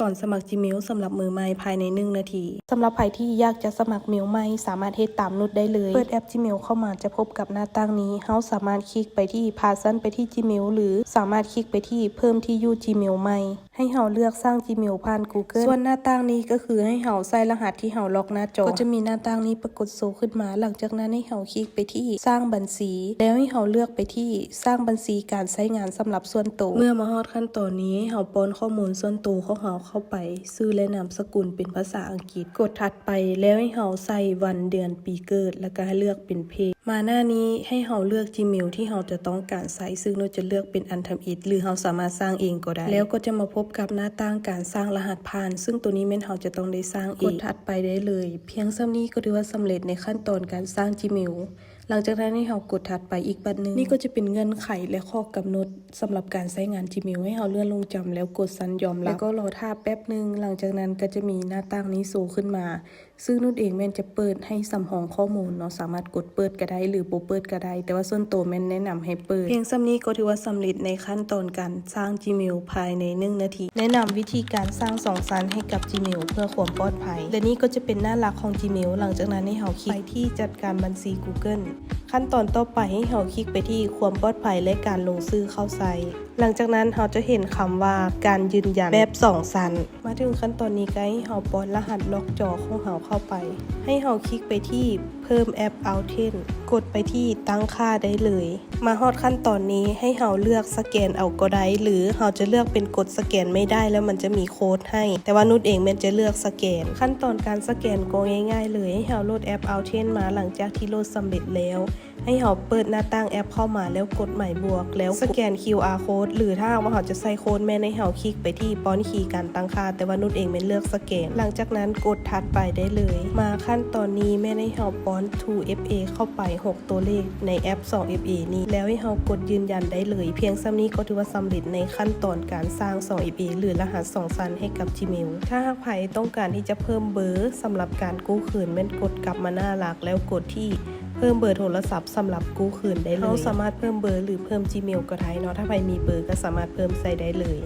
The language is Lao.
ຕອນສະໝັກ Gmail ສຳລັບມືໃໝ່ພາຍໃນໜຶ່ງນາທີ. ສຳລັບໃຜທີ່ຢາກຈະສະໝັກເມວໃໝ່ ສາມາດເຮັດຕາມນຸດໄດ້ເລີຍ. ເປີດແອັບ Gmail ເຂົ້າມາຈະພົບກັບໜ້າຕ່າງນີ້. ເຮົາສາມາດຄລິກໄປທີ່ Person ໄປທີ່ Gmail ຫຼື ສາມາດຄລິກໄປທີ່ ເພີ່ມທີ່ຢູ່ Gmail ໃໝ່. ໃຫ້ເຮົາເລືອກສ້າງ Gmail ຜ່ານ Google. ສ່ວນໜ້າຕ່າງນີ້ກໍຄືໃຫ້ເຮົາໃສ່ລະຫັດທີ່ເຮົາລັອກໜ້າຈໍ. ກໍຈະມີໜ້າຕ່າງນີ້ປາກົດໂຊຂຶ້ນມາ. ຫຼັງຈາກນັ້ນໃຫ້ເຮົາຄລິກໄປທີ່ສ້າງບັນຊີ ແລ້ວໃຫ້ເຮົາເລືອກໄປທີ່ສ້າງບັນຊີການໃຊ້ງານສຳລັບສ່ວນໂຕ. ເມື່ອມາຮອດຂັ້ນຕອນນີ້ ໃຫ້ເຮົາປ້ອນຂໍ້ມູນສ່ວນໂຕຂອງເຮົາເຂົ້າໄປ, ຊື່ ແລະ ນາມສະກຸນເປັນພາສາອັງກິດ. ກົດຖັດໄປ ແລ້ວໃຫ້ເຮົາໃສ່ວັນເດືອນປີເກີດ ແລ້ວກໍໃຫ້ເລືອກເປັນເພດ. ມາໜ້ານີ້ໃຫ້ເຮົາເລືອກ Gmail ທີ່ເຮົາຈະຕ້ອງການໃຊ້, ຊຶ່ງໜູຈະເລືອກເປັນອັນທຳອິດ ຫຼື ເຮົາສາມາດສ້າງເອງກໍໄດ້. ແລ້ວກໍຈະມາພົບກັບໜ້າຕ່າງການສ້າງລະຫັດຜ່ານ, ຊຶ່ງໂຕນີ້ແມ່ນເຮົາຈະຕ້ອງໄດ້ສ້າງເອງ. ກົດຖັດໄປໄດ້ເລີຍ. ພຽງສ່ຳນີ້ກໍຖືວ່າສຳເລັດໃນຂັ້ນຕອນການສ້າງ Gmail. ຫຼັງຈາກນັ້ນໃຫ້ເຮົາກົດຖັດໄປອີກບັດໜຶ່ງ. ນີ້ກໍຈະເປັນເງື່ອນໄຂ ແລະ ຂໍ້ກຳນົດສຳລັບການໃຊ້ງານ Gmail. ໃຫ້ເຮົາເລື່ອນລົງຈຳ ແລ້ວກົດສັນຍອມຮັບ ແລ້ວກໍລໍຖ້າແປັບໜຶ່ງ. ຫຼັງຈາກນັ້ນກໍຈະມີໜ້າຕ່າງນີ້ໂຊຂຶ້ນມາ. ຊຶ່ງນຸດເອງແມ່ນຈະເປີດໃຫ້ສຳຮອງຂໍ້ມູນເນາະ, ສາມາດກົດເປີດກໍໄດ້ ຫຼື ບໍ່ເປີດກໍໄດ້, ແຕ່ວ່າສ່ວນໂຕແມ່ນແນະນຳໃຫ້ເປີດ. ພຽງສ່ຳນີ້ກໍຖືວ່າສຳເລັດໃນຂັ້ນຕອນການສ້າງ Gmail ພາຍໃນໜຶ່ງນາທີ. ແນະນຳວິທີການສ້າງສອງຊັ້ນໃຫ້ກັບ Gmail ເພື່ອຄວາມປອດໄພ. ແລະ ນີ້ກໍຈະເປັນໜ້າຫຼັກຂອງ Gmail. ຫຼັງຈາກນັ້ນໃຫ້ເຮົາຄລິກໄປທີ່ຈັດການບັນຊີ Google. ຂັ້ນຕອນຕໍ່ໄປໃຫ້ເຮົາຄລິກໄປທີ່ຄວາມປອດໄພ ແລະ ການລົງຊື່ເຂົ້າໃສ່. ຫຼັງຈາກນັ້ນເຮົາຈະເຫັນຄຳວ່າການຢືນຢັນແບບສອງຊັ້ນ. ມາເຖິງຂັ້ນຕອນນີ້ກໍໃຫ້ເຮົາປ້ອນລະຫັດລັອກຈໍຂອງເຮົາເຂົ້າໄປ. ໃຫ້ເຮົາຄລິກໄປທີ່ເພີ່ມແອັບ Authent ກົດໄປທີ່ຕັ້ງຄ່າໄດ້ເລີຍ. ມາຮອດຂັ້ນຕອນນີ້ໃຫ້ເຮົາເລືອກສະແກນເອົາກໍໄດ້ ຫຼື ເຮົາຈະເລືອກເປັນກົດສະແກນໄມ່ໄດ້ ແລ້ວມັນຈະມີໂຄດໃຫ້, ແຕ່ວ່ານຸດເອງແມ່ນຈະເລືອກສະແກນ. ຂັ້ນຕອນການສະແກນກໍງ່າຍໆເລີຍ. ໃຫ້ເຮົາໂຫຼດແອັບ Authent ມາ. ຫຼັງຈາກທີ່ໂຫຼດສຳເລັດແລ້ວ ໃຫ້ເຮົາເປີດໜ້າຕ່າງແອັບເຂົ້າມາ ແລ້ວກົດໝາຍບວກ ແລ້ວສະແກນ QR code ຫຼື ຖ້າຫາກວ່າເຮົາຈະໃສ່ໂຄດ ແມ່ນໃຫ້ເຮົາຄລິກໄປທີ່ປ້ອນຄີການຕັ້ງຄ່າ, ແຕ່ວ່ານຸດເອງແມ່ນເລືອກສະແກນ. ຫຼັງຈາກນັ້ນກົດຖັດໄປໄດ້ເລີຍ. ມາຂັ້ນຕອນນີ້ແມ່ນໃຫ້ເຮົາປ້ອນ two F A ເຂົ້າໄປ ຫົກຕົວເລກໃນແອັບ two F A ນີ້ ແລ້ວໃຫ້ເຮົາກົດຢືນຢັນໄດ້ເລີຍ. ພຽງສ່ຳນີ້ກໍຖືວ່າສຳເລັດໃນຂັ້ນຕອນການສ້າງ two F A ຫຼື ລະຫັດສອງຊັ້ນໃຫ້ກັບ Gmail. ຖ້າຫາກໃຜຕ້ອງການທີ່ຈະເພີ່ມເບີສຳລັບການກູ້ຄືນ ແມ່ນກົດກັບມາໜ້າຫຼັກ ແລ້ວກົດທີ່ ເພີ່ມເບີໂທລະສັບສຳລັບກູ້ຄືນໄດ້ເລີຍ. ເຮົາສາມາດເພີ່ມເບີ ຫຼື ເພີ່ມ Gmail ກໍໄດ້ເນາະ. ຖ້າໃຜມີເບີກໍສາມາດເພີ່ມໃສ່ໄດ້ເລີຍ.